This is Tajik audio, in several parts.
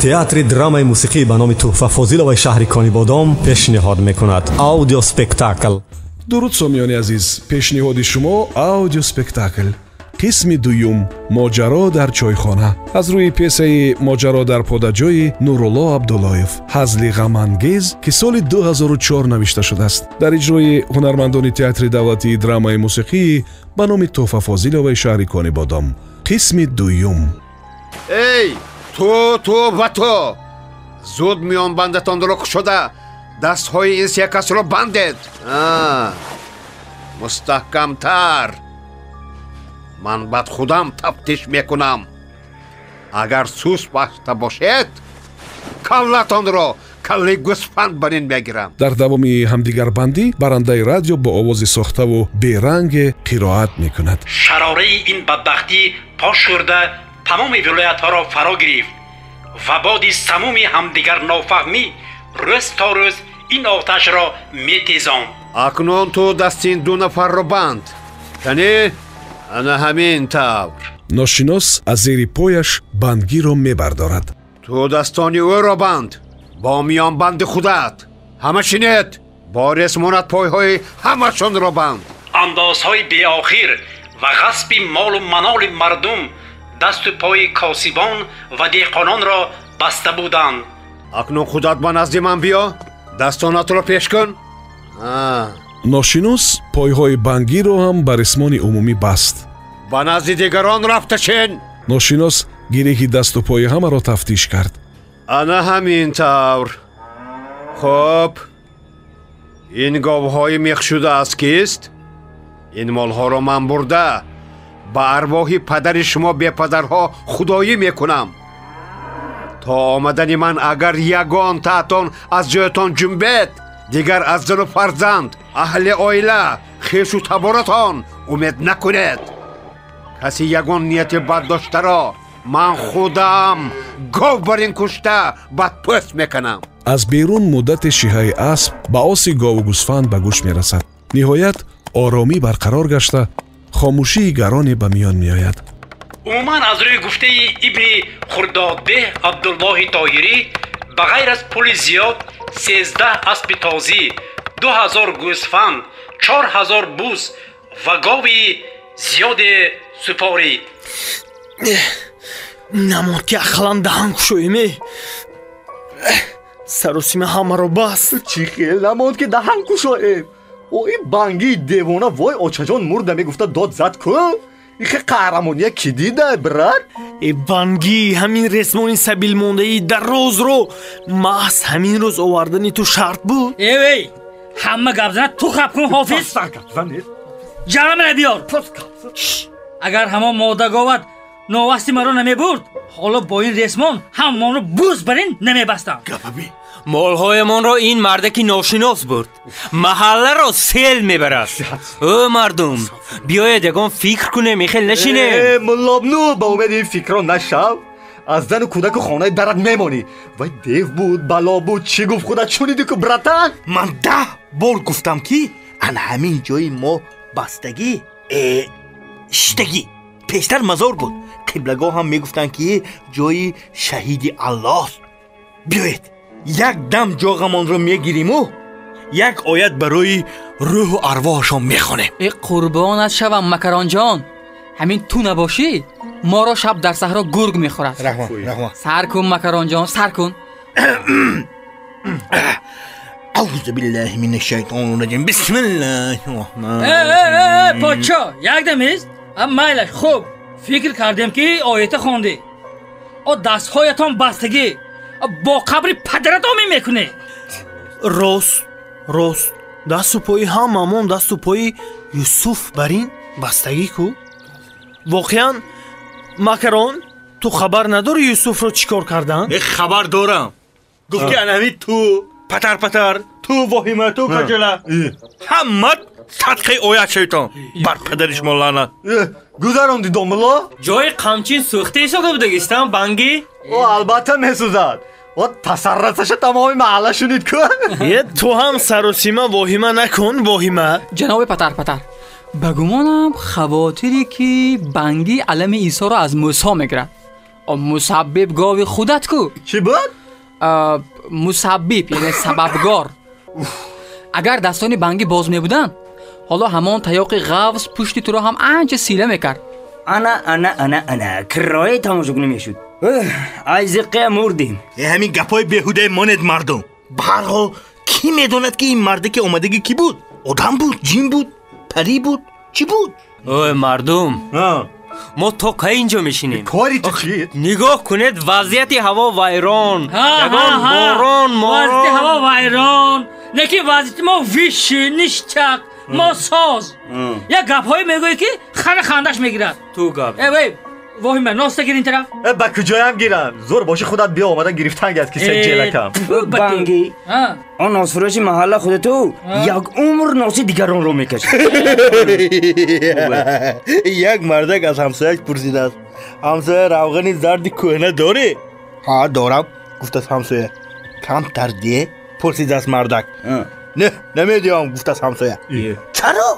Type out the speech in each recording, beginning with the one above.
Театри драмаи мусиқӣ ба номи Туҳфа Фозиловаи шаҳри Конибодом пешниҳод мекунад аудиоспектакл. Дуруд, сомиёни азиз, пешниҳоди шумо аудиоспектакл қисми дуюм «Моҷаро дар чойхона» аз рӯи пьесаи «Моҷаро дар подаҷои» Нурулло Абдуллоев, ҳазли ғамангез, ки соли 2004 навишта шудааст, дар иҷрои ҳунармандони Театри давлатии драмаи мусиқии ба номи Туҳфа Фозиловаи шаҳри Конибодом. Қисми дуюм. Эй, ту, ту ва ту, зуд миёнбандатонро кушода, дастҳои ин се касро бандед, мустаҳкамтар. Ман бад худам тафтиш мекунам. Агар сус баста бошед, каллатонро каллаи гӯсфанд барин мегирам. Дар давоми ҳамдигарбандӣ барандаи радио бо овози сохтаву беранге қироат мекунад. Шарораи ин бадбахтӣ пош хӯрда, тамоми вилоятҳоро фаро гирифт ва боди самуми ҳамдигарнофаҳмӣ рӯз то рӯз ин оташро метезонд. Акнун ту дасти ин ду нафарро банд, яъне ана ҳамин тавр. Ношинос аз зери пояш бандгиро мебардорад. Ту дастони ӯро банд бо миёнбанди худат. Ҳама шинед, бо ресмонат пойҳои ҳамашонро банд. Андозҳои беохир ва ғасби молу маноли мардум дасту пои косибон ва деҳқононро баста буданд. Акнун худат ба назди ман биё, дастонатро пеш кун. Ношинос пойҳои бангиро ҳам ба ресмони умумӣ баст. Ба назди дигарон рафта шин. Ношинос гиреҳи дасту пои ҳамаро тафтиш кард. Ана ҳамин тавр. Хуб, ин говҳои мехшуда аз кист? Ин молҳоро ман бурда ба арвоҳи падари шумо бепадарҳо худоӣ мекунам. То омадани ман агар ягон таатон аз ҷоятон ҷунбед, дигар аз зану фарзанд, аҳли оила, хешу таборатон умед накунед. Касе ягон нияти бад доштаро ман худам гов бар ин кушта бадпӯст мекунам. Аз берун муддати шиҳаи асп ба оси гову гӯсфанд ба гӯш мерасад. Ниҳоят оромӣ барқарор гашта, хомӯшии гароне ба миён меояд. Умуман, аз рӯи гуфтаи ибни Хурдодбеҳ Абдуллоҳи Тоҳирӣ, ба ғайр аз пули зиёд, 13 аспи тозӣ, 2000 гӯсфанд, 4000 буз ва гови зиёде супорид. Намонд, ки ақаллан даҳан кушоем. Саросима ҳамаро баст. Чӣ хел намонд, ки даҳан кушоем? О, ин бангии девона вой очаҷон мурда мегуфта дод зад ку. Ихе қаҳрамония ки дида, брат? Э, бангӣ, ҳамин ресмони сабилмондаи дарозро маҳз ҳамин рӯз овардани ту шарт буд? Эвей, ҳама гап занад, ту хаб кун, ҳофиз. Ҷамра биёр. Агар ҳамон модаговат новасти маро намебурд, ҳоло бо ин ресмон ҳамонро буз бар ин намебастам. Гапаби. Молҳоямонро ин мардаки ношинос бурд, маҳалларо сел мебарад. Ӯ мардум, биёед ягон фикр кунем, ихел нашинем. Муллобну, ба умеди ин фикрро нашав, аз зану кӯдаку хонаи дарат мемонӣ. Вай дев буд, бало буд, чӣ гуфт худат шуниди ку, братан? Ман 10 бор гуфтам, ки ана ҳамин ҷои мо бастагӣ, шиштагӣ пештар мазор буд. Қиблагоҳ ҳам мегуфтанд, ки ҷои шаҳиди Аллоҳст. Биёед, як дам ҷоғамонро мегириму як оят барои рӯҳу арвоҳашон мехонем. Э, қурбонат шавам, Макаронҷон, ҳамин ту набошӣ, моро шаб дар саҳро гург мехӯрад. Раҳмат, раҳмат. Сар кун, Макаронҷон, сар кун. Аузу биллаҳи минаш шайтони раҷим, бисмиллаҳи роҳмани. Э, подшо, якдам ист. Майлаш, хуб фикр кардем, ки оята хондӣ. О, дастҳоятон бастагӣ, бо қабри падарат омин мекунӣ. Рост, рост, дасту пои ҳамамон дасту пои Юсуф бар ин бастагӣ ку. Воқеан, Макарон, ту хабар надорӣ, Юсуфро чӣ кор карданд? Хабар дорам. Гуфт, ки анами ту патар патар, ту воҳима, ту каҷала, ҳамат садқаи оят шайтон, бар падари шумо лаънат. Гузаронди, домулло. Ҷои қамчин сӯхта ҳисоба будагистам, бангӣ. О, албатта месӯзад. О, тасаррасаша тамоми маҳалла шунид ку. Е, ту ҳам саросима воҳима накун, воҳима. Ҷаноби Патар Патар, ба гумонам, хавотире ки бангӣ алами Исоро аз Мӯсо мегирад. Мусаббиб гови худат ку. Чӣ буд? Мусаббиб яъне сабабгор. Агар дастони бангӣ боз мебуданд, ҳоло ҳамон таёқи ғавз пушти туро ҳам анча сила мекард. Ана ана ана ана кироя тамошокунӣ мешуд. Ай зиққия мурдем. Ҳамин гапҳои беҳудаи монед мардум. Ба ҳар ҳол кӣ медонад ки ин марде ки омадагӣ кӣ буд? Одам буд, ҷин буд, парӣ буд, чӣ буд? Ой мардум, мо то кай инҷо мешинем? Кори ту чист? Нигоҳ кунед, вазъияти ҳаво вайрон. Ягон борон, морон. Вазъияти ҳаво вайрон, лекин вазъияти мо виши, ништак, мо соз. Як гапҳое мегӯӣ ки хара хандаш мегирад. Ту гап. Э вей, воҳима, носта гир ин тараф. Ба куҷоям гирам? Зур боши худат биё омада гирифтанг аз кисаи ҷелакам. Бангӣ, он носфурӯши маҳалла худату як умр носи дигаронро мекашид. Як мардак аз ҳамсояш пурсидааст: ҳамсоя, равғани зарди кӯҳна дорӣ? Ҳа, дорам, гуфтааст ҳамсоя. Камтар де? Пурсидааст мардак. Не, намедиҳам, гуфтааст ҳамсоя. Чаро?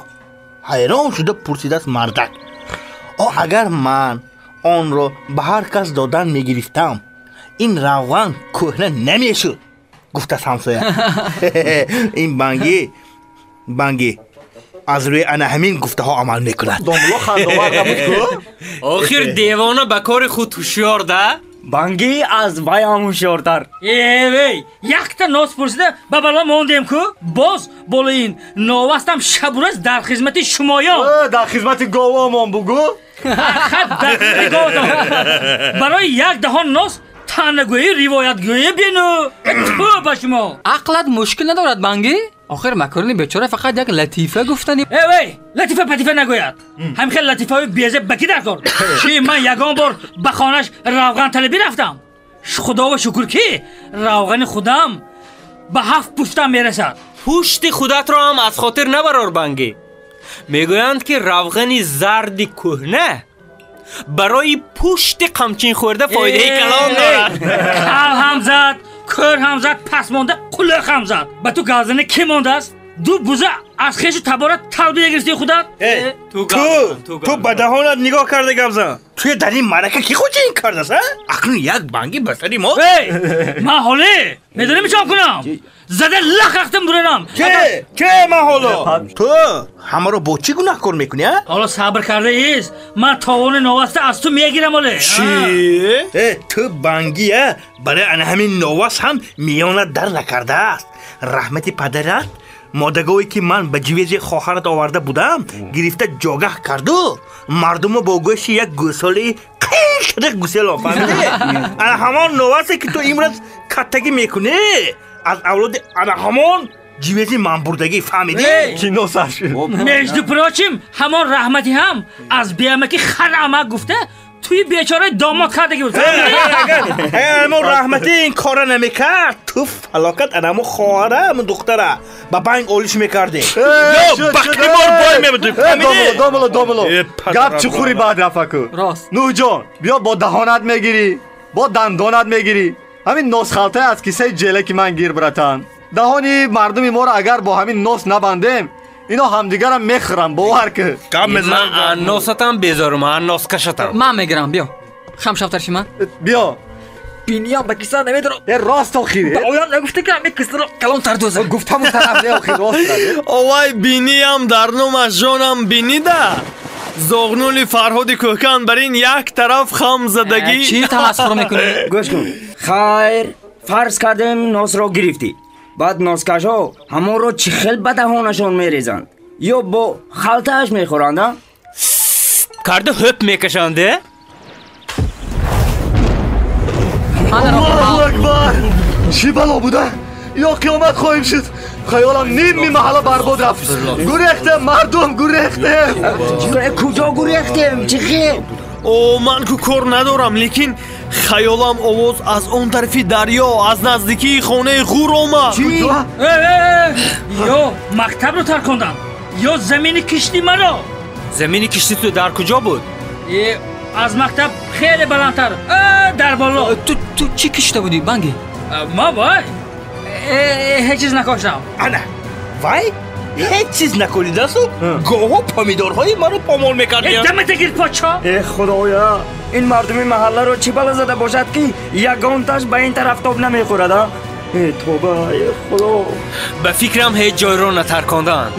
Ҳайрон шуда пурсидааст мардак. О, агар ман онро ба ҳар кас додан мегирифтам, ин равған кӯҳна намешуд, гуфтааст ҳамсоя. Ин бангӣ аз рӯи ана ҳамин гуфтаҳо амал мекунад. Домло хандовар набуд ку? Охир девона ба кори худ ҳушёр да? Бангӣ аз вай ҳам ҳушёртар. Э вей, якта нос пурсида ба бало мондем ку? Боз болои ин новастам шабу рӯз дар хизмати шумоён. Дар хизмати говомон бугӯ? Хат дар хизмати говотон. Барои як даҳон нос таънагӯӣ, ривоятгӯӣ бину. Ту ба шумо. Ақлат мушкил надорад бангӣ? Охир макрони бечора фақат як латифа гуфтани. Э вей, латифа патифа нагӯяд. Ҳамин хел латифаҳои безеб ба кӣ дар кор? Чӣ ман ягон бор ба хонаш равған талабӣ рафтам? Худоро шукр ки равғани худам ба ҳафт пуштам мерасад. Пушти худатро ҳам аз хотир набарор бангӣ. Мегӯянд ки равғани зарди кӯҳна барои пушти қамчин хӯрда фоидаи калон дорад. Кал ҳам зад, кӯр ҳам зад, пасмонда қулоқ ҳам зад. Ба ту галзана кӣ мондааст? Ду буза аз хешу табора талбия гирифтии худат? Ту ба даҳонат нигоҳ карда гап зан. Туя дар ин маърака кӣ хоҷаин кардааст, а? Акнун як бангӣ ба сари мо. Ман ҳоле медонем чӣ кунам? Зада лах рахтам бурарам. Ке ман ҳоло? Ту ҳамаро бо чӣ гунаҳкор мекунӣ, а? Ҳоло сабр карда ист. Ман товони новаста аз ту мегирам ҳоле. Чӣ? Ту бангӣ, а? Барои ана ҳамин новаст ҳам миёнат дар накардааст. Раҳмати падарат модагое ки ман ба ҷивези хоҳарат оварда будам гирифта ҷогаҳ карду мардумро бо гӯшти як гӯсолаи қишриқ гуселон, фаҳмидӣ? Ана ҳамон новасе ки ту имрӯз каттагӣ мекунӣ аз авлоди ана ҳамон ҷивези манбурдагӣ, фаҳмидӣ? Киносаш. Между прочим, ҳамон раҳматӣ ҳам аз беамаки хар амак гуфта туи бечораи домод кардагӣ буд. Ҳамон раҳматӣ ин кора намекард, ту фалокат анамо хоҳара, ҳамон духтара ба банг олиш мекардӣ. Ба қимор бой мебудӣ, фаҳмидӣ? Домло, домло, гап чуқури баъд рафаку. Рост. Нӯҳҷон, биё бо даҳонат мегирӣ, бо дандонат мегирӣ. Ҳамин носхалтае аз кисаи ҷелаки ман гир, братан. Даҳони мардуми моро агар бо ҳамин нос набандем, ино ҳамдигарам мехӯрам, бовар кун. Ман носатам безорум, ман носкашатам. Ман мегирам, биё. Хам шафтарши ман. Биё. Биниям ба киса намедорам. Рост охир. Ба оям нагуфта ки ҳамин кисаро калонтар доза. Гуфтаму тараф не охир, рост. Овай биниям дар номаш ҷонам бинида. Зоғнули Фарҳоди кӯҳкан бар ин як тараф хам задагӣ. Чӣ тамасхур мекунӣ? Гӯш кун. Хайр, фарз кардем носро гирифтӣ. Баъд носкашҳо ҳамонро чӣ хел ба даҳонашон мерезанд ё бо халтааш мехӯранд, а? Карда ҳӯп мекашанд, э? Аллоҳу акбар! Чӣ бало буда? Ё қиёмат хоҳем шуд. Хаёлам ними маҳалла барбод рафт. Гурехтем, мардум, гурехтем. Куҷо гурехтем? Чӣ хел? О, ман ку кор надорам, лекин хаёлам овоз аз он тарафи дарё, аз наздикии хонаи ғур омад. Ё мактабро таркондам, ё замини кишти маро. Замини кишти ту дар куҷо буд? Аз мактаб хеле баландтар, дар боло. Ту чӣ кишта будӣ, бангӣ? Ма вай ҳеҷ чиз накоштам. Ана вай ҳеҷ чиз накоридасту гоҳо помидорҳои маро помол мекардиям. Дамата гир, подшо. Э худоя, Ин мардуми маҳалларо чӣ бало зада бошад, ки ягонташ ба ин тараф тоб намехӯрад, а? Э, тоба, э, худо! Ба фикрам, ҳеҷ ҷойро натаркондаанд.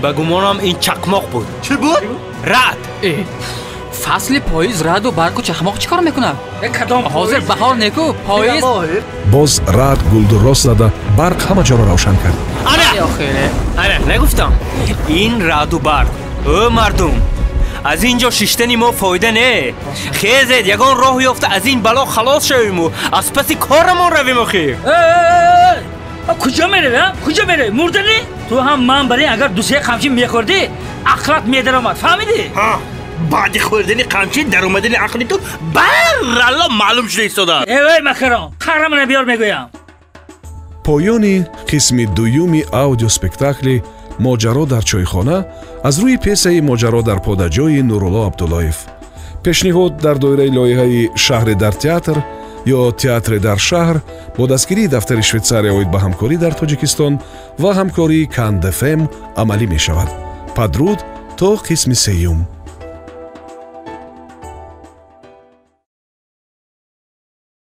Ба гумонам, ин чақмоқ буд. Чӣ буд? Раъд. Фасли поиз раъду барқу чақмоқ чӣ кор мекунад? Кадом? Ҳозир баҳор неку, поиз. Боз раъд гулдуррост зада, барқ ҳама ҷоро равшан кард. Ана, ана, нагуфтам, ин раъду барқ. Ӯ мардум, аз ин ҷо шиштани мо фоида не. Хезед, ягон роҳ ёфта аз ин бало халос шавиму аз паси корамон равем охир. Куҷо меравӣ, куҷо меравӣ, мурданӣ? Ту ҳам ман барин агар дусе қамчин мехӯрдӣ, ақлат медаромад, фаҳмидӣ? Баъди хӯрдани қамчин даромадани ақли ту баралло маълум шуда истодааст. Эвай, макарон, қарамана биёр, мегӯям. Поёни қисми дуюми аудиоспектакли «Моҷаро дар чойхона» аз рӯи пьесаи «Моҷаро дар подаҷои» Нурулло Абдуллоев. Пешниҳод дар доираи лоиҳаи «Шаҳре дар театр» ё «Театре дар шаҳр» бо дастгирии дафтари Швейтсария оид ба ҳамкорӣ дар Тоҷикистон ва ҳамкории Кандфм амалӣ мешавад. Падруд то қисми сеюм.